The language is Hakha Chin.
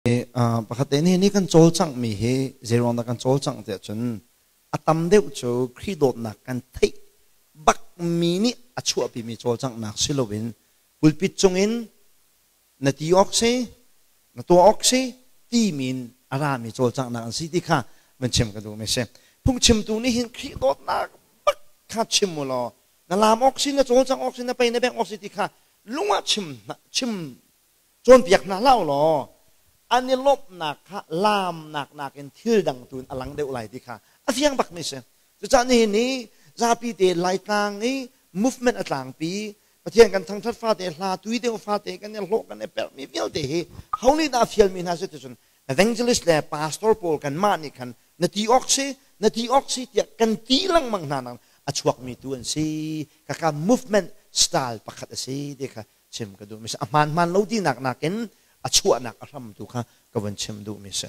Pakhat te nih ni kan cawlcanghmi hi zeiruang dah kan cawlcangh tiah cun a tam deuh cu Khrih dawtnak kan theih bakmi nih a chuahpimi cawlcanghnak si loin pulpit cungin na ti awk si, na tuah awk si timi in a rami cawlcanghnak an si ti kha van chim ka duhmi a si. Phungchimtu nih hin Khrih dawtnak bak kha chim u law na laam awk si, na cawlcangh awk si, na pei na bengh awk si ti kha lung ah chim chim Cawnpiak hna hlah u law an i lawmhnak kha laamnak nakin thil dang tu in a lang deuh lai ti kha a fiang bakmi si. Cucaah nihin ni zapi te Laitlang i movement a tlangpi Pathian kan thangthat fate hla tui deuh fate kan i hlawh kan i perhmi vialte hi ho nih dah a fialmi hna si ticun evangelist le pastor pawl kanmah nih khan na ti awk si na ti awk si tiah kan ti lengmang hna nang a chuakmi tu an si. Kaka movement style pakhat a si ti kha chim ka duhmi si. A hmaan hmaan lo tinak nakin a chuahnak a hram tu kha ka vun chim duhmi si.